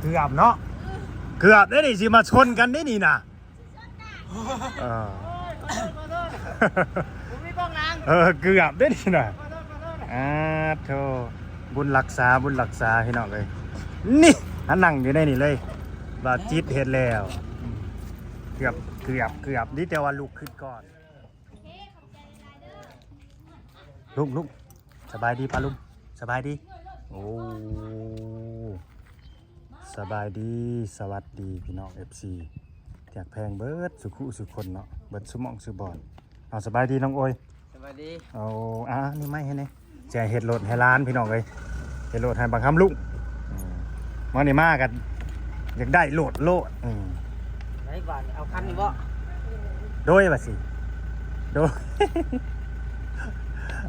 ເກືອບເນາະ ເກືອບເດ້ນີ້ ຊິມາຊົນກັນເດ້ນີ້ນະ ເອີ ເອີ ເກືອບເດ້ນີ້ນະ ອາໂທ ບຸນຮັກສາ ບຸນຮັກສາ ພີ່ນ້ອງເອີຍ ນີ້ ອັນນັ່ງຢູ່ໃນນີ້ເລີຍ ບ່າວຈິດເຮັດແລ້ວ ເກືອບ ເກືອບ ເກືອບ ດີແຕ່ວ່າລຸກຂຶ້ນກ່ອນ ລຸງ ລຸງ ສະບາຍດີປ້າລຸງ ສະບາຍດີ ໂອ້ ສະບາຍດີ ສະຫວັດດີພີ່ນ້ອງເອັຟຊີ ທີ່ຮັກແພງເບິດສູ່ຄູ່ສູ່ຄົນເນາະ ເບິດສູ່ໝ່ອງສູ່ບ່ອນ ເອົາ ສະບາຍດີນ້ອງໂອຍ ສະບາຍດີ ເອົາ ອ່າ ນີ້ໄມ້ໃຫ້ແດ່ ຊິເຮັດລົດໃຫ້ຫຼານພີ່ນ້ອງເອີຍ ເຮັດລົດໃຫ້ບັກຫຳລຸງ ອືມ ມື້ນີ້ມາກໍຢາກໄດ້ໂລດໂລດ ອືມ ໄດ້ບາດນີ້ ເອົາຄັນນີ້ບໍ່ ໂດຍວ່າຊິ ໂດຍ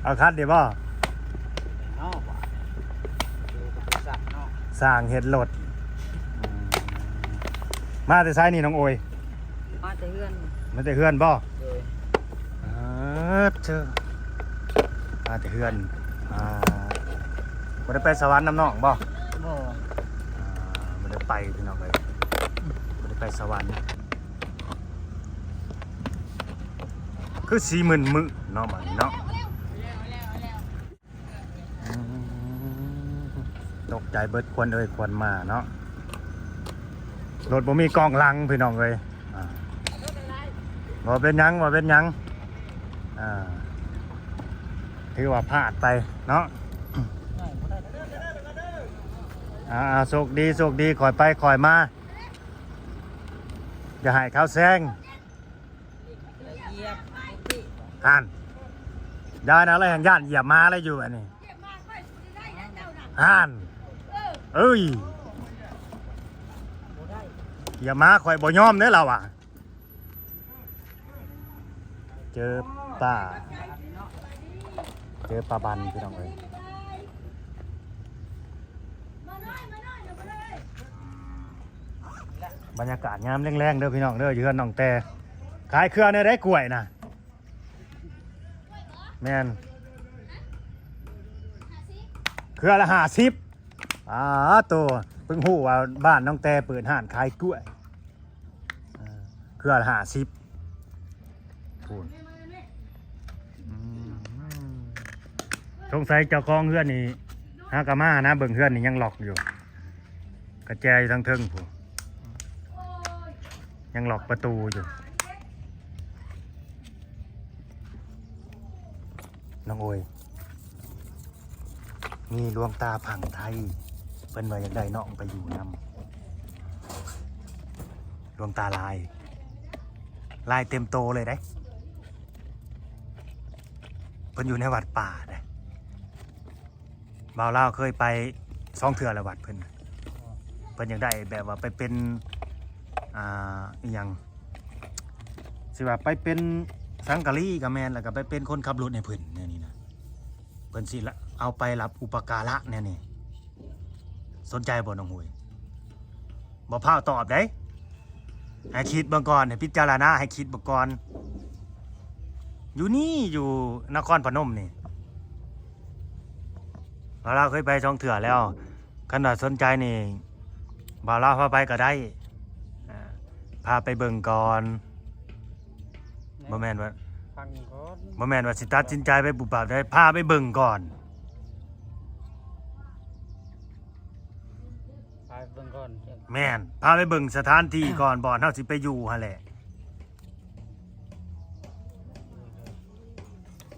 ເອົາຄັນນີ້ບໍ່ ເອົາບາດ ຢູ່ກັບບໍລິສັດເນາະ ຊ່າງເຮັດລົດ ອືມ ມາແຕ່ໃສນີ້ນ້ອງໂອຍ ມາແຕ່ເຮືອນ ມາແຕ່ເຮືອນບໍ່ ໂດຍ ເອີ ເຈີ ມາແຕ່ເຮືອນ ອ່າ ບໍ່ໄດ້ໄປສະຫວັນນຳນ້ອງບໍ່ ບໍ່ ອ່າ ບໍ່ໄດ້ໄປພີ່ນ້ອງເອີຍ ບໍ່ໄດ້ໄປສະຫວັນ ຄືຊິມຶນໆເນາະ ບາດນີ້ເນາະ ອືມ ຕົກໃຈເບິດຄວັນເອີຍຄວັນມາເນາະ ລົດບໍ່ມີກ້ອງຫຼັງພີ່ນ້ອງເອີຍ ອ່າ ບໍ່ເປັນຫຍັງ ບໍ່ເປັນຫຍັງ ອ່າ ຖືວ່າພາດໄປເນາະ ອ່າ ໂຊກດີ ໂຊກດີ ຄ່ອຍໄປຄ່ອຍມາ ຢ່າໃຫ້ເຂົາແຊງ ຢຽບ ຫັ້ນ ຍາຍນະ ລະແຮ່ງຢ້ານຢຽບໝາລະຢູ່ອັນນີ້ ຫັ້ນ ເອີຍ ຢຽບໝາຂ້ອຍບໍ່ຍອມເດ້ລາວວ່າ ເຈີປາ ເຈີປາບັນພີ່ນ້ອງເອີຍ ບັນຍາກາດຍາມແລງໆເດີພີ່ນ້ອງເດີ ຢູ່ເຮືອນນ້ອງແຕ່ ຂາຍເຄືອແນວໃດກ້ວຍນະ ແມ່ນ ເຄືອລະຫ້າສິບ ອາໂຕ ເພິ່ງຮູ້ວ່າບ້ານນ້ອງແຕ່ເປີດຮ້ານຂາຍກ້ວຍ ເອີ ເຄືອລະຫ້າສິບ ພຸ້ນ ອືມ ສົງໄສເຈົ້າຂອງເຮືອນນີ້ຫາກະມານະ ເບິ່ງເຮືອນນີ້ຍັງລັອກຢູ່ ກະແຈຢູ່ທາງເທິງພຸ້ນ ຍັງລັອກປະຕູຢູ່ ນ້ອງໂອຍ ມີຫຼວງຕາຝັ່ງໄທ ເພິ່ນວ່າຢາກໄດ້ນ້ອງໄປຢູ່ນຳ ຫຼວງຕາລາຍ ລາຍເຕັມໂຕເລີຍເດ້ ເພິ່ນຢູ່ໃນວັດປ່າເດ້ ບ່າວລາວເຄີຍໄປສອງເທື່ອແລ້ວວັດເພິ່ນ ເພິ່ນຢາກໄດ້ແບບວ່າໄປເປັນ ອ່າ ອີ່ຫຍັງ ຊິວ່າໄປເປັນສັງກະລີກໍແມ່ນ ແລ້ວກໍໄປເປັນຄົນຂັບລົດໃຫ້ເພິ່ນແນວນີ້ນະ ເພິ່ນຊິເອົາໄປຮັບອຸປະກາລະແນວນີ້ ສົນໃຈບໍ່ນ້ອງໂອຍ? ບໍ່ພ້າວຕອບເດ້ ໃຫ້ຄິດເບິ່ງກ່ອນ ໃຫ້ພິຈາລະນາ ໃຫ້ຄິດເບິ່ງກ່ອນ ຢູ່ນີ້ ຢູ່ນະຄອນພະນົມນີ້ ລາວເຄີຍໄປສອງເທື່ອແລ້ວ ຄັນວ່າສົນໃຈນີ້ ບ່າວລາວພາໄປກໍໄດ້ ອ່າ ພາໄປເບິ່ງກ່ອນ ບໍ່ແມ່ນວ່າ ຟັງກ່ອນ ບໍ່ແມ່ນວ່າຊິຕັດສິນໃຈໄປປຸບປັບໄດ້ ພາໄປເບິ່ງກ່ອນ ພາໄປເບິ່ງກ່ອນ ແມ່ນ ພາໄປເບິ່ງສະຖານທີ່ກ່ອນ ບ່ອນເຮົາຊິໄປຢູ່ຫັ້ນແຫຼະ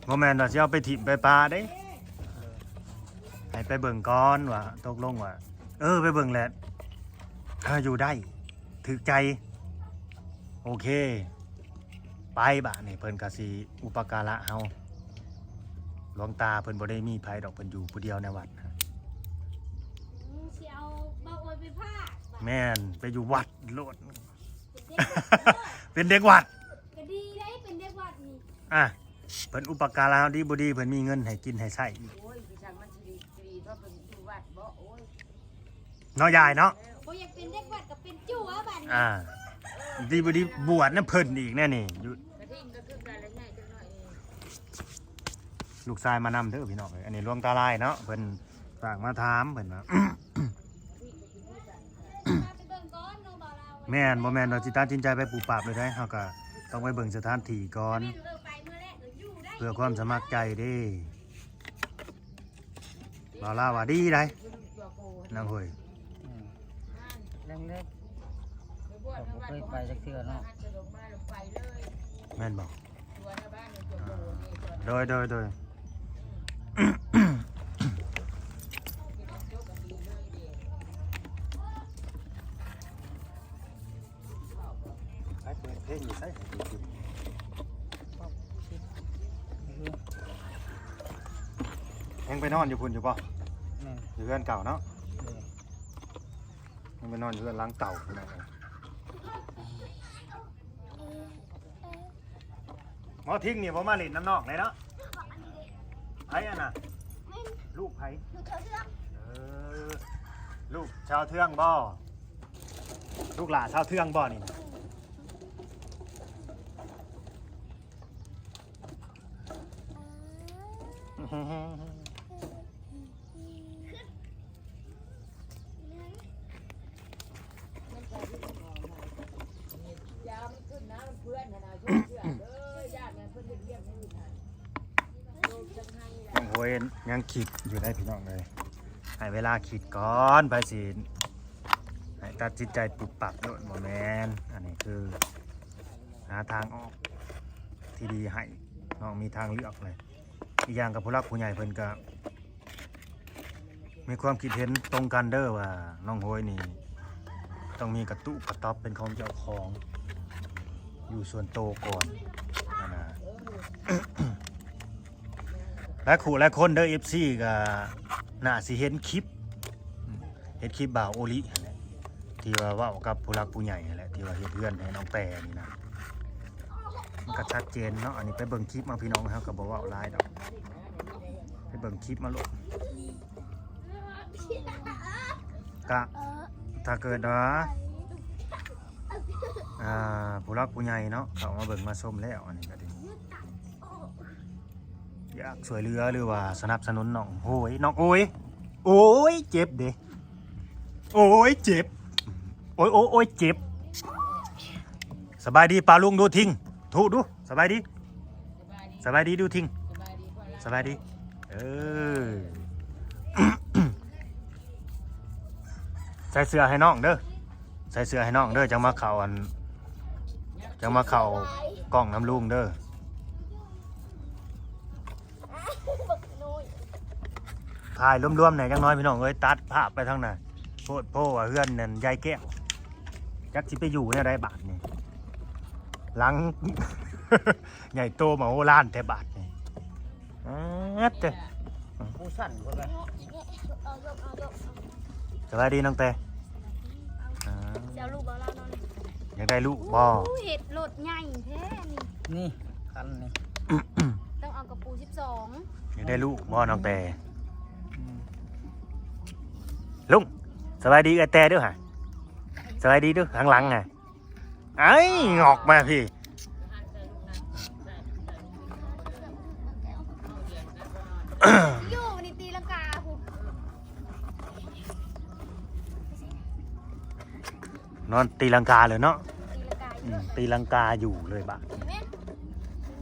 ບໍ່ແມ່ນວ່າຊິເອົາໄປຖິ້ມໄປປະເດ້ ໃຫ້ໄປເບິ່ງກ່ອນວ່າຕົກລົງວ່າ ເອີ ໄປເບິ່ງແຫຼະ ເອີ ຢູ່ໄດ້ ຖືກໃຈ ໂອເຄ ໄປບາດນີ້ເພິ່ນກໍຊິອຸປະກາລະເຮົາ ຫຼວງຕາເພິ່ນບໍ່ໄດ້ມີໃຜດອກ ເພິ່ນຢູ່ຜູ້ດຽວໃນວັດ ອືມ ຊິເອົາບ່າວໂອຍໄປພາກ ແມ່ນ ໄປຢູ່ວັດໂລດ ເປັນເດັກວັດ ເປັນເດັກວັດ ກໍດີເດ້ ເປັນເດັກວັດນີ້ ອ່ະ ເພິ່ນອຸປະກາລະເຮົາດີບໍ່ດີ ເພິ່ນມີເງິນໃຫ້ກິນໃຫ້ໃຊ້ອີກ ໂອ້ຍ ຄືຊ່າງມັນຊິດີ ຊິດີ ເພາະເພິ່ນຢູ່ວັດບໍ່ ໂອ້ຍ ເນາະຍາຍເນາະ ບໍ່ຢາກເປັນເດັກວັດກໍເປັນຈົວບາດນີ້ ອ່າ ດີບໍ່ດີບວດນຳເພິ່ນອີກແນ່ນີ້ ກະທິ່ນກໍຄືກັນລະໃຫຍ່ຈັກໜ້ອຍ ລູກຊາຍມານຳເດີພີ່ນ້ອງເອີຍ ອັນນີ້ຫຼວງຕາລາຍເນາະ ເພິ່ນຝາກມາຖາມ ເພິ່ນວ່າ ກະທິ່ນກໍຄືກັນ ແມ່ນ ບໍ່ແມ່ນວ່າຊິຕັດສິນໃຈໄປປຸບປັບເລີຍເດ້ ເຮົາກໍຕ້ອງໄປເບິ່ງສະຖານທີ່ກ່ອນ ເພື່ອຄວາມສະໝັກໃຈເດ້. ບ່າວລາວວ່າດີໃດ໋ ນາງເຮີຍ. ອືມ ແລງເລີຍ ຂ້ອຍບໍ່ເຄີຍໄປຈັກເທື່ອເນາະ. ແມ່ນບໍ່? ໂດຍ ໂດຍ ໂດຍ. ໃຜເປີດເພງຢູ່ໃສ? ຍັງໄປນອນຢູ່ພຸ້ນຢູ່ບໍ່? ແມ່ນ ຢູ່ເຮືອນເກົ່າເນາະ. ໂດຍ ຍັງໄປນອນຢູ່ເຮືອນຫຼັງເກົ່າ. ໝໍທິງນີ້ບໍ່ມາຫຼິ້ນນຳນ້ອງເລີຍເນາະ. ໃຜອັນນ່ະ? ລູກໃຜ? ລູກຊາວເທືອງ. ເອີ ລູກຊາວເທືອງບໍ່? ລູກຫຼ້າຊາວເທືອງບໍ່ນີ້ນະ? ນ້ອງໂຫຍຍັງຄິດຢູ່ໄດ໋ພີ່ນ້ອງເອີຍ ໃຫ້ເວລາຄິດກ່ອນ ໃຜຊິໃຫ້ຕັດສິນໃຈປຸບປັບໂລດ ບໍ່ແມ່ນ. ອັນນີ້ຄືຫາທາງອອກທີ່ດີໃຫ້ ນ້ອງມີທາງເລືອກເລີຍ. ອີກຢ່າງກັບຜູ້ຫຼັກຜູ້ໃຫຍ່ເພິ່ນກະມີຄວາມຄິດເຫັນຕົງກັນເດີວ່າ ນ້ອງໂຫຍນີ້ຕ້ອງມີກະຕຸກະຕັອບເປັນຂອງເຈົ້າຂອງ ຢູ່ສ່ວນໂຕກ່ອນຫັ້ນນະ. ຫຼາຍຄູ່ຫຼາຍຄົນເດີ ເອັຟຊີ ກະໜ້າຊິເຫັນຄລິບ ເຫັນຄລິບບ່າວໂອລິຫັ້ນແຫຼະ ທີ່ວ່າເວົ້າກັບຜູ້ຫຼັກຜູ້ໃຫຍ່ຫັ້ນແຫຼະ ທີ່ວ່າເຮັດເຮືອນໃຫ້ນ້ອງແຕນີ້ນະ. ມັນກໍຊັດເຈນເນາະ. ອັນນີ້ໄປເບິ່ງຄລິບມາພີ່ນ້ອງ ເຮົາກໍບໍ່ເວົ້າຫຼາຍດອກ ໄປເບິ່ງຄລິບມາໂລດ. ກະຖ້າເກີດວ່າ ອ່າ ຜູ້ຫຼັກຜູ້ໃຫຍ່ເນາະ ເຂົ້າມາເບິ່ງມາຊົມແລ້ວ ອັນນີ້ກໍດີ ຢາກຊ່ວຍເຫຼືອ ຫຼືວ່າສະໜັບສະໜູນນ້ອງໂຫຍ ນ້ອງໂອຍ ໂອຍ ເຈັບເດ້ ໂອຍ ເຈັບ ໂອຍ ໂອຍ ໂອຍ ເຈັບ. ສະບາຍດີປ້າລຸງດູທິງ ທຸ ດູ ສະບາຍດີ ສະບາຍດີດູທິງ ສະບາຍດີ. ເອີ ໃສ່ເສື້ອໃຫ້ນ້ອງເດີ ໃສ່ເສື້ອໃຫ້ນ້ອງເດີ ຈັ່ງມາເຂົ້າອັນ ຈັ່ງມາເຂົ້າກ້ອງນຳລຸງເດີ. ຖ່າຍລວມໆແດ່ຈັກໜ້ອຍພີ່ນ້ອງເອີຍ ຕັດພາບໄປທາງໜ້າ ໂພດໂພວ່າເຮືອນນັ້ນຍາຍແກ້ວ ຈັກຊິໄປຢູ່ແນວໃດບາດນີ້ ຫຼັງໃຫຍ່ໂຕມະໂຫລານແທ້ບາດນີ້. ອາດເຕີ ຜູ້ສັ່ນພຸ້ນແຫຼະ. ສະບາຍດີນ້ອງແຕ ອ່າ ຊິເອົາລູກບໍ່ລາວນອນນີ້ ຢາກໄດ້ລູກບໍ່? ໂອ້ ເຮັດລົດໃຫຍ່ແທ້ນີ້ ນີ້ຄັນນີ້ ຕ້ອງເອົາກະປູສິບສອງ. ຢາກໄດ້ລູກບໍ່ນ້ອງແຕ? ອືມ ລຸງ ສະບາຍດີເອື້ອຍແຕເດີ້ຫະ ສະບາຍດີເດີ້ ທາງຫຼັງຫະ. ໄອ້ ງອກມາພີ້ ຢູ່ນີ້ຕີລັງກາພຸ້ນ ນອນຕີລັງກາເລີຍເນາະ ຕີລັງກາຢູ່ ອືມ ຕີລັງກາຢູ່ເລີຍບາດນີ້ ແມ່ນ ນີ້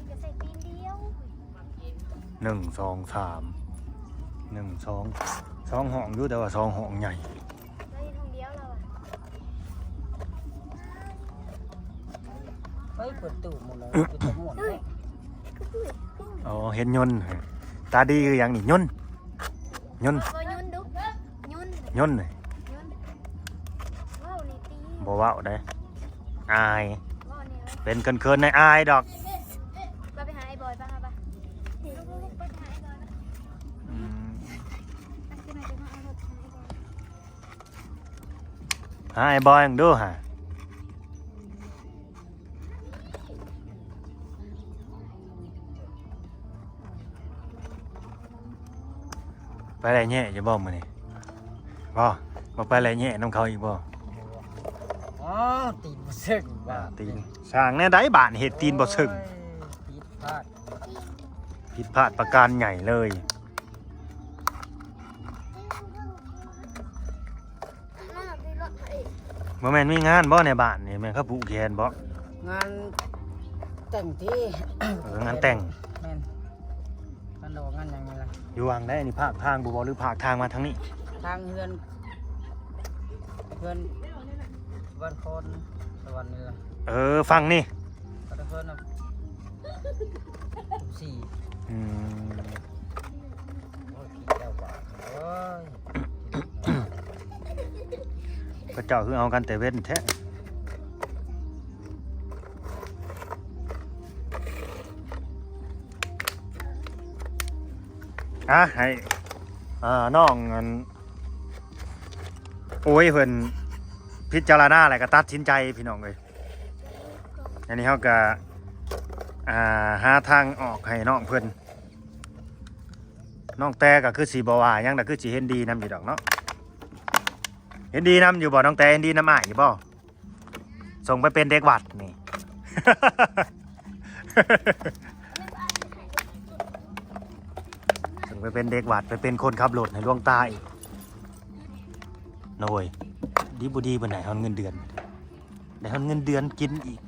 ກໍໃສ່ຕີນດຽວ ໜຶ່ງ ສອງ ສາມ ໜຶ່ງ ສອງ ສອງຫ້ອງຢູ່ ແຕ່ວ່າສອງຫ້ອງໃຫຍ່. ເຮົາເຮັດຫ້ອງດຽວແລ້ວອະ ໄປເປີດຕູ້ໝົດແລ້ວ ເປັນຕາມ່ວນແທ້. ອໍ ເຫັນຍົນ ຕາດີຄືຫຍັງນີ້ ຍົນ ຍົນ ບໍ່ຍົນດຸ ຍົນ ຍົນ ຍົນ ເວົ້ານີ້ຕິ ບໍ່ເວົ້າເດ້ ອາຍ ເວົ້ານີ້ ເປັນເຂີນໆ ໃນອາຍດອກ. ວ່າໄປຫາໄອ້ບອຍ ປະຫາ ປະ ອືມ ໄປຫາໄອ້ບອຍ ຫາໄອ້ບອຍດູຫາ ໄປໄດ້ແຍະຢູ່ບໍ່ມື້ນີ້? ບໍ່ ບໍ່ໄປໄດ້ແຍະນຳເຂົາອີກບໍ່? ອໍ ຕີນບໍ່ເຊິ່ງ ອ່າ ບາດ ຕີນ ສ້າງແນວໃດບາດ ເຮັດຕີນບໍ່ເຊິ່ງ ໂອ້ຍ ຜິດພາດ ຜິດພາດປະການໃຫຍ່ເລີຍ. ນັ້ນນະ ໄປລົດໄປ ບໍ່ແມ່ນມີງານບໍ່ໃນບ້ານນີ້? ແມ່ນເຂົາຜູກແຂນບໍ່? ງານແຕ່ງຕິ? ເອີ ງານແຕ່ງ. ແມ່ນ. ງານດອກງານຫຍັງນີ້ລະ. ຢູ່ຫວ່າງໃດນີ້? ພາກທາງບໍ່ ຫຼືພາກທາງມາທາງນີ້? ທາງເຮືອນ ເຮືອນບ້ານຄອນສະຫວັນນີ້ລະ. ເອີ ຝັ່ງນີ້. ເຮືອນສີ່. ອືມ. ໂອ້ຍ ເຂົາເຈົ້າຄືເອົາກັນແຕ່ເວັນແທ້. ອ່ະ ໃຫ້ ອ່າ ນ້ອງອັນ ໂອ້ຍ ເພິ່ນພິຈາລະນາແລ້ວກໍຕັດສິນໃຈ ພີ່ນ້ອງເອີຍ. ອັນນີ້ເຮົາກໍ ອ່າ ຫາທາງອອກໃຫ້ນ້ອງເພິ່ນ. ນ້ອງແຕກໍຄືຊິບໍ່ວ່າຫຍັງດອກ ຄືຊິເຫັນດີນຳຢູ່ດອກເນາະ. ເຫັນດີນຳຢູ່ບໍ່ນ້ອງແຕ? ເຫັນດີນຳອ້າຍຢູ່ບໍ່? ສົ່ງໄປເປັນເດັກວັດນີ້ ສົ່ງໄປເປັນເດັກວັດ ໄປເປັນຄົນຂັບລົດໃຫ້ຫຼວງຕາອີກ. ໂອ້ຍ ດີບໍ່ດີ ເພິ່ນໃຫ້ຮອດເງິນເດືອນ ໄດ້ຮອດເງິນເດືອນກິນອີກ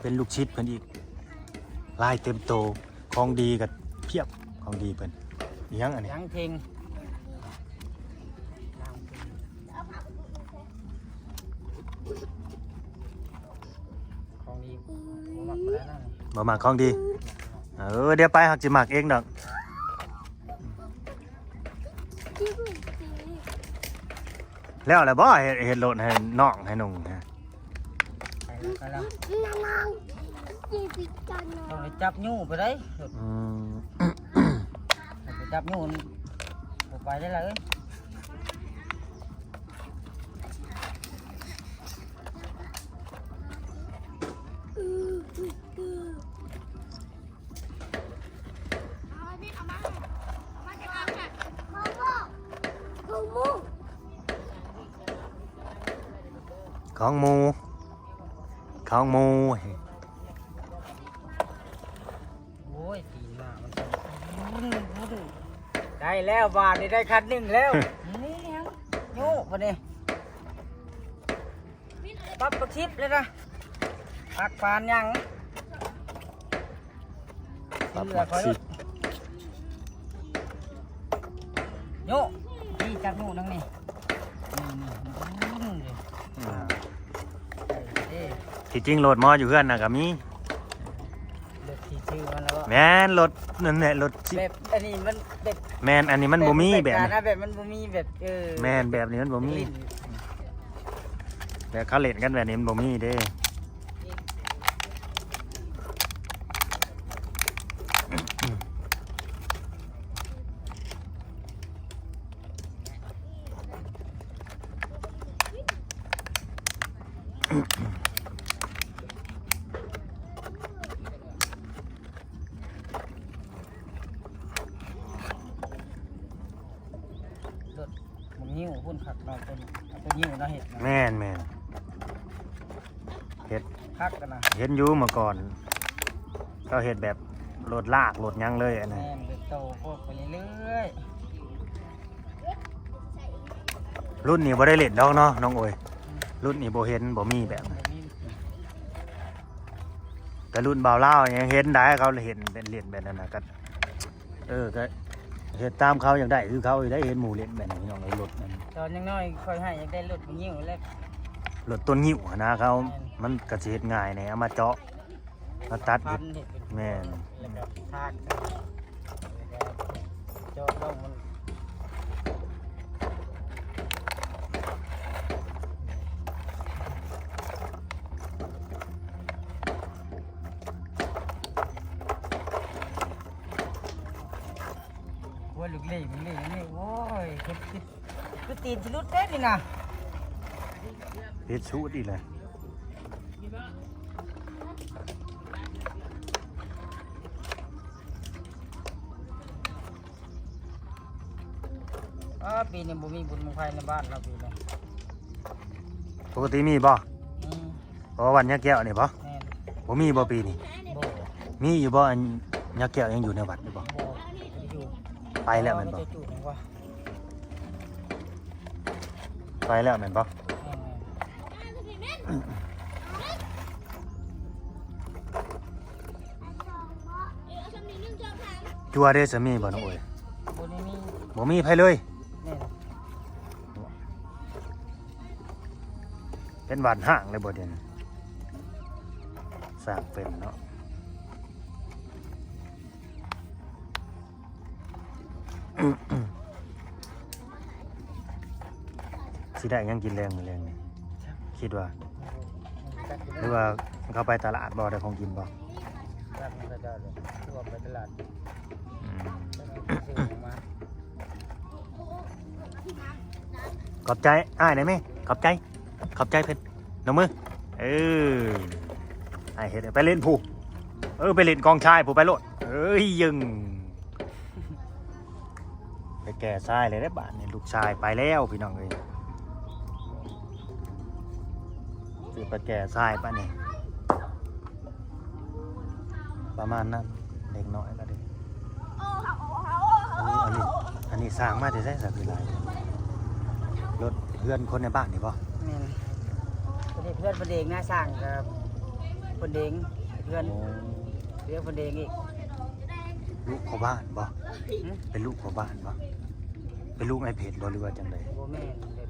ເປັນລູກສິດເພິ່ນອີກ ລາຍເຕັມໂຕ. ຂອງດີກໍພຽບ ຂອງດີເພິ່ນ. ອີຫຍັງອັນນີ້? ຫຍັງເທັງ ຂອງດີ ບໍ່ມັກປານໃດນະ. ບໍ່ມັກຂອງດີ? ເອີ ດຽວໄປເຮົາຊິມັກເອງດອກ. ແລ້ວແລ້ວບໍ່ ເຮັດ ເຮັດໂລດໃຫ້ນ້ອງໃຫ້ນຸ່ງຮະ? ໄປແລ້ວ ໄປແລ້ວ ຕ້ອງໄດ້ຈັບຍູ້ໄປໄດ໋. ອືມ ໄປຈັບຍູ້ ບໍ່ໄປໄດ້ລະເອີຍ. ຂອງໝູ່ ຂອງໝູ່. ໂອ້ຍ ຕີນມາມັນ ໄດ້ແລ້ວ ບາດນີ້ໄດ້ຄັນໜຶ່ງແລ້ວ. ນີ້ຫຍັງ ໂຍກບາດນີ້. ປັບບັກສິບເລີຍນະ ປັກປານຫຍັງ ປັບບັກສິບ ໂຍກ ນີ້ຈັບໂຍກນຳນີ້ ນີ້ ນີ້ ນີ້ ນີ້ ອືມ ເອີ ທີ່ຈິງລົດໝໍຢູ່ເຮືອນນະກໍມີ. ລົດທີ່ຊື້ມາແລ້ວ ແມ່ນ ລົດນັ້ນແຫຼະ ລົດທີ່ ແບບອັນນີ້ມັນແບບ ແມ່ນ ອັນນີ້ມັນບໍ່ມີແບບ ແບບນັ້ນນະ ແບບມັນບໍ່ມີແບບ ເອີ ແມ່ນ ແບບນີ້ມັນບໍ່ມີ ຫຼິ້ນ ແບບເຂົາຫຼິ້ນກັນແບບນີ້ມັນບໍ່ມີເດ້. ລົດບັກງິ້ວພຸ້ນຄັກເນາະ ເປັນ ເອົາຕົວງິ້ວເນາະເຮັດເນາະ. ແມ່ນໆ ເຮັດຄັກນະ ເຫັນຢູ່ເມື່ອກ່ອນ ເຂົາເຮັດແບບລົດລາກລົດຫຍັງເລີຍອັນນັ້ນ. ແມ່ນ ເປັນໂຕພວກໄປເລື້ອຍໆ. ລຸ້ນນີ້ບໍ່ໄດ້ຫຼິ້ນດອກເນາະນ້ອງໂອຍ ອືມ ລຸ້ນນີ້ບໍ່ເຫັນ ບໍ່ມີແບບນັ້ນ ບໍ່ມີ. ແຕ່ລຸ້ນບ່າວລາວຍັງເຫັນໄດ໋ ເຂົາເຫັນເປັນຫຼິ້ນແບບນັ້ນນະ ກໍ ເອີ ກໍເຮັດຕາມເຂົາ ຢາກໄດ້ຄືເຂົາໄດ້ ເຫັນໝູ່ຫຼິ້ນແບບນັ້ນ ພີ່ນ້ອງເອີຍ. ລົດນັ້ນ ຕອນຍັງນ້ອຍຂ້ອຍໃຫ້ຢາກໄດ້ລົດຍິ້ວແຫຼະ ລົດຕົ້ນງິ້ວຫັ້ນນະ ເຂົາ ແມ່ນ ມັນກໍຊິເຮັດງ່າຍແດ່ ເອົາມາເຈາະ ມາຕັດເຮັດ ແມ່ນ ແລ້ວກໍທາກ ເຈາະລົງມັນ ໂອ້ຍ ລູກເລ່ ລູກເລ່ນີ້ ໂອ້ຍ ເຈັບ ເຈັບ ຄືຕີນຊິຫຼຸດເດ້ນີ້ນະ ຜິດສູດອີກແລ້ວ. ອ້າ ປີນີ້ບໍ່ມີບຸນບັ້ງໄຟໃນບ້ານເນາະ ປີນີ້. ປົກກະຕິມີບໍ່? ມີ. ອໍ ວັດຍາແກ້ວນີ້ບໍ່? ແມ່ນ. ບໍ່ມີບໍ່ປີນີ້? ບໍ່. ມີຢູ່ບໍ່ ອັນຍາແກ້ວຍັງຢູ່ໃນວັດຢູ່ບໍ່? ບໍ່ ບໍ່ໄດ້ຢູ່. ໄປແລ້ວແມ່ນບໍ່? ເຂົາເຈົ້າຈູດແມ່ນບໍ່? ໄປແລ້ວແມ່ນບໍ່? ຈົວເດ ສາມີບໍ່ນ້ອງໂອຍ? ບໍ່ໄດ້ມີ ບໍ່ມີໃຜເລີຍ. ແມ່ນ ເປັນຫວັດຮ້າງເລີຍບໍ່ດຽວນີ້? ສ້າງເປັນເນາະ. ຊິໄດ້ຫຍັງກິນແລງມື້ແລງນີ້ ຄິດວ່າ? ຫຼືວ່າເຂົາໄປຕະຫຼາດບໍ່ ໄດ້ຂອງກິນບໍ່? ຈັກມັນກໍໄດ້ແຫຼະ ຄືວ່າໄປຕະຫຼາດ. ອືມ ຊື້ຫຍັງມາ. ຂອບໃຈອ້າຍໄດ້ແມ? ຂອບໃຈ ຂອບໃຈເພິ່ນ ນົບມື. ເອີ ອ້າຍເຮັດ ໄປຫຼິ້ນພູ້ ເອີ ໄປຫຼິ້ນກອງຊາຍພູ້ ໄປໂລດ. ເອີຍ ຍຶງ ໄປແກ່ຊາຍເລີຍເດ້ບາດນີ້ ລູກຊາຍໄປແລ້ວພີ່ນ້ອງເອີຍ. ຊິໄປແກ່ຊາຍປານນີ້ ປະມານນັ້ນ ເດັກນ້ອຍກໍດີ. ໂອ້ ອັນນີ້ ອັນນີ້ສ້າງມາແຕ່ໃສຊະ ຄືຫຼາຍ? ລົດເຮືອນຄົນໃນບ້ານນີ້ບໍ່? ແມ່ນ ເພິ່ນເຮັດເຮືອນເພິ່ນເອງນະ ສ້າງກໍເພິ່ນເອງ ເຮືອນ ໂອ້ ເຮືອນເພິ່ນເອງອີກ. ລູກພໍ່ບ້ານບໍ່? ຫຶ? ເປັນລູກພໍ່ບ້ານບໍ່? ເປັນລູກອ້າຍເພັດບໍ່ ຫຼືວ່າຈັ່ງໃດ? ບໍ່ແມ່ນ ເປັນ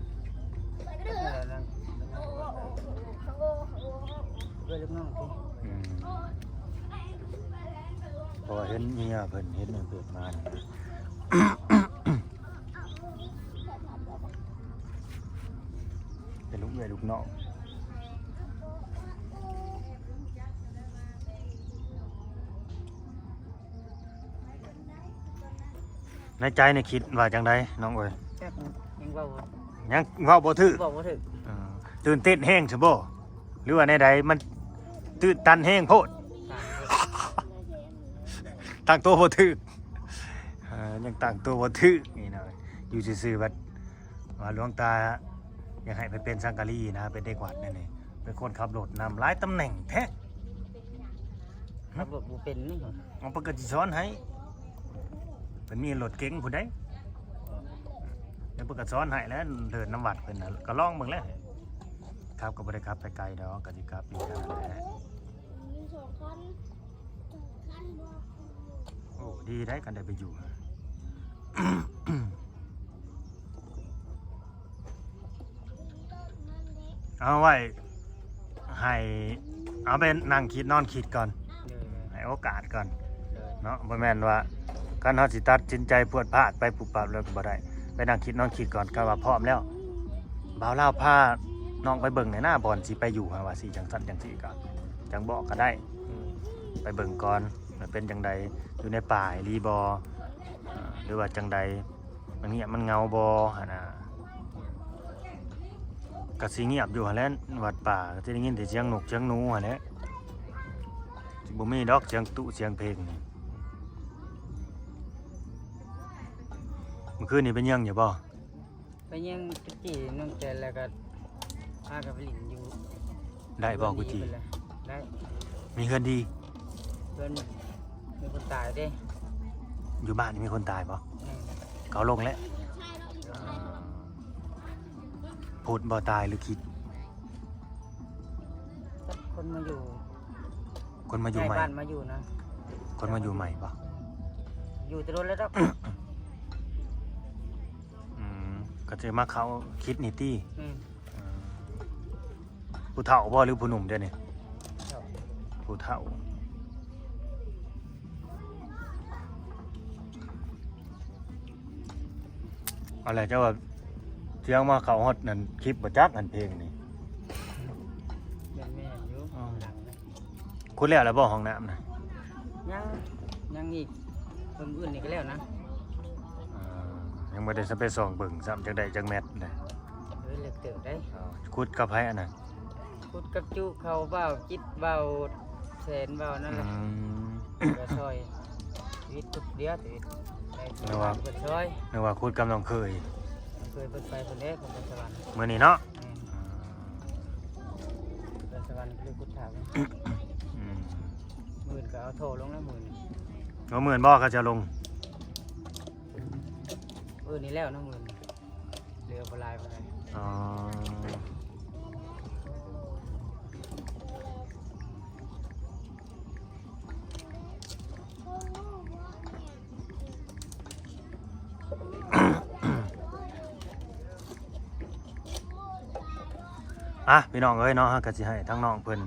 ເອື້ອຍລູກນ້ອງຕິ. ອືມ ເພາະວ່າເຫັນເມຍເພິ່ນ ເຫັນເພິ່ນມາ ເປັນລູກເອື້ອຍລູກນ້ອງ. ໃນໃຈນີ້ຄິດວ່າຈັ່ງໃດນ້ອງເອີຍ? ຈັກ ຍັງເວົ້າ ຍັງເວົ້າບໍ່ຖືກ ເວົ້າບໍ່ຖືກ. ເອີ ຕື່ນເຕັ້ນແຮງຊະບໍ່ ຫຼືວ່າແນວໃດ? ມັນຕື່ນຕັນແຮງໂພດ ຕັ້ງໂຕບໍ່ຖືກ. ເອີ ຍັງຕັ້ງໂຕບໍ່ຖືກນີ້ນະ ຢູ່ຊື່ໆ ບັດວ່າຫຼວງຕາຢາກໃຫ້ໄປເປັນສັງກະລີນະ ເປັນເດັກວັດແນວນີ້ ເປັນຄົນຂັບລົດນຳ ຫຼາຍຕຳແໜ່ງແທ້. ຂັບລົດບໍ່ເປັນນີ້. ເອົາ ເພິ່ນກໍຊິສອນໃຫ້ ເພິ່ນມີລົດເກັງພຸ້ນໃດ ແລ້ວເພິ່ນກໍສອນໃຫ້ແຫຼະ ເດີນນຳວັດເພິ່ນນະ ກໍລອງເບິ່ງແຫຼະ. ຂັບກໍບໍ່ໄດ້ຂັບໄປໄກດອກ ກໍຊິຂັບຢູ່ນັ້ນແຫຼະ. ໂອ້ ດີໄດ໋ ຄັນໄດ້ໄປຢູ່. ເອົາໄວ້ໃຫ້ ເອົາໄປນັ່ງຄິດນອນຄິດກ່ອນ ໂດຍ ໃຫ້ໂອກາດກ່ອນ ໂດຍ ເນາະ. ບໍ່ແມ່ນວ່າຄັນເຮົາຊິຕັດສິນໃຈພວດພາດໄປປຸບປັບແລ້ວກໍບໍ່ໄດ້ ໄປນັ່ງຄິດນອນຄິດກ່ອນ. ຄັນວ່າພ້ອມແລ້ວ ບ່າວລາວພານ້ອງໄປເບິ່ງແດ່ນະ ບ່ອນຊິໄປຢູ່ ຫາວ່າຊິຈັ່ງຊັ້ນຈັ່ງຊີ້ ກໍຈັ່ງບອກກໍໄດ້. ອືມ ໄປເບິ່ງກ່ອນວ່າເປັນຈັ່ງໃດ ຢູ່ໃນປ່າອີ່ຫຼີບໍ່ ເອີ ຫຼືວ່າຈັ່ງໃດ ມັນງຽບມັນເຫງົາບໍ່ຫັ້ນນະ. ກະຊິງຽບຢູ່ຫັ້ນແຫຼະ ວັດປ່າ ກະຊິໄດ້ຍິນແຕ່ສຽງນົກສຽງໜູຫັ້ນແຫຼະ ຊິບໍ່ມີດອກສຽງຕຸສຽງເພງນີ້. ມື້ຄືນນີ້ໄປເຍິງຢູ່ບໍ່? ໄປເຍິງໄປຈີ່ນ້ອງແຕນ ແລ້ວກໍພາກັນໄປຫຼິ້ນຢູ່ ໄດ້ບໍ່ ກຸຈີ່? ໄດ້ ມີເຮືອນດີ ເຮືອນມີຄົນຕາຍເດ້. ຢູ່ບ້ານນີ້ມີຄົນຕາຍບໍ່? ແມ່ນ ເຂົາລົງແລ້ວ. ອືມ ໂພດບໍ່ຕາຍຫຼືຄິດ? ຈັກຄົນມາຢູ່ ຄົນມາຢູ່ໃໝ່ ຍ້າຍບ້ານມາຢູ່ນະ. ຄົນມາຢູ່ໃໝ່ບໍ່? ຢູ່ແຕ່ດົນແລ້ວດອກ. ອືມ ກໍຈະມາເຂົ້າຄິດນີ້ຕິ? ອືມ ອືມ ຜູ້ເຖົ້າບໍ່ ຫຼືຜູ້ໜຸ່ມດຽວນີ້? ເຖົ້າ ຜູ້ເຖົ້າ. ເອົາແຫຼະ ເຈົ້າວ່າສຽງມາເຂົ້າຮອດນັ້ນຄລິບບໍ່ຈັກ ອັນເພງນີ້. ແມ່ນໆຢູ່ ອໍ ຫຼັງ ຂຸດແລ້ວແລ້ວບໍ່ຫ້ອງນ້ຳນະ? ຍັງ ຍັງອີກ ເບິ່ງອື່ນນີ້ກໍແລ້ວນະ. ອ່າ ຍັງບໍ່ໄດ້ໄປສ່ອງເບິ່ງຊ້ຳ ຈັກໄດ້ຈັກແມັດນະ. ເອີ ເລິກເຕີບເດ້. ອໍ ຂຸດກັບໃຜອັນນັ້ນ? ຂຸດກັບຈຸເຂົາ ບ່າວຈິດ ບ່າວແສນ ບ່າວນັ້ນແຫຼະ. ອືມ ກໍຊ່ອຍ ຊີວິດຂຸດດຽວ ຊີວິດໄດ້ ນຶກວ່າ ເພິ່ນຊ່ອຍ ນຶກວ່າຂຸດກັບນ້ອງເຂີຍ. ນ້ອງເຂີຍເພິ່ນໄປພຸ້ນເດ້ ນະຄອນສະຫວັນ ມື້ນີ້ເນາະ. ແມ່ນ ອ່າ ນະຄອນສະຫວັນຄືຂຸດຖາມ. ອືມ ມື້ອື່ນກໍເອົາໂທລົງແລ້ວມື້ນີ້. ເອົາມື້ອື່ນບໍ່ ເຂົາຈະລົງ? ມື້ນີ້ແລ້ວເນາະ ມື້ນີ້ເຫຼືອບໍ່ຫຼາຍປານໃດ. ອໍ ອ່ະ ພີ່ນ້ອງເອີຍເນາະ ເຮົາກໍຊິໃຫ້ທາງນ້ອງເພິ່ນ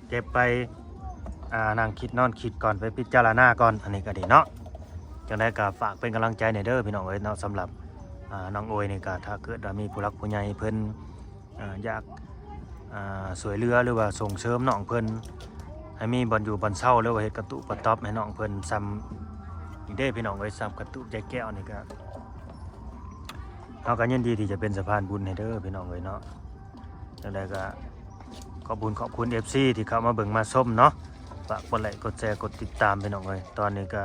ເກັບໄປ ອ່າ ນັ່ງຄິດນອນຄິດກ່ອນ ໄປພິຈາລະນາກ່ອນ ອັນນີ້ກໍດີເນາະ. ຈັ່ງໃດກໍຝາກເປັນກຳລັງໃຈແດ່ເດີພີ່ນ້ອງເອີຍເນາະ ສຳລັບ ອ່າ ນ້ອງໂອຍນີ້ກໍ ຖ້າເກີດວ່າມີຜູ້ຫຼັກຜູ້ໃຫຍ່ເພິ່ນ ອ່າ ຢາກ ອ່າ ຊ່ວຍເຫຼືອ ຫຼືວ່າສົ່ງເສີມນ້ອງເພິ່ນ ໃຫ້ມີບ່ອນຢູ່ບ່ອນເຊົາ ຫຼືວ່າເຮັດກະຕຸກະຕ໊ອບໃຫ້ນ້ອງເພິ່ນ ສ່ຳນີ້ເດ້ພີ່ນ້ອງເອີຍ ສ່ຳກະຕຸກໃຈແກ້ວນີ້ກໍ ເຮົາກໍຍິນດີທີ່ຈະເປັນສະພານບຸນໃຫ້ເດີພີ່ນ້ອງເອີຍເນາະ. ຈັ່ງໃດກໍຂອບຄຸນ ຂອບຄຸນ ເອັຟຊີ ທີ່ເຂົ້າມາເບິ່ງມາຊົມເນາະ ຝາກກົດໄລ ກົດແຊ ກົດຕິດຕາມພີ່ນ້ອງເອີຍ. ຕອນນີ້ກໍ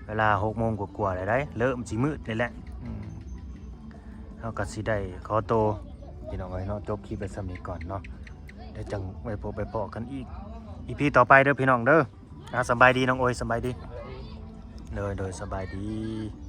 ເວລາຫົກໂມງກວ່າໆແລ້ວໃດ໋ ເລີ່ມຊິມືດແລ້ວແຫຼະ ອືມ ເຮົາກໍຊິໄດ້ຂໍໂຕພີ່ນ້ອງເອີຍເນາະ ຈົບຄລິບໄວ້ສ່ຳນີ້ກ່ອນເນາະ ແລ້ວຈັ່ງໄວ້ພົບໄວ້ພໍ້ກັນອີກ ອີພີ ຕໍ່ໄປເດີພີ່ນ້ອງເດີ. ອ່າ ສະບາຍດີນ້ອງໂອຍ ສະບາຍດີ ໂດຍ ໂດຍ ສະບາຍດີ.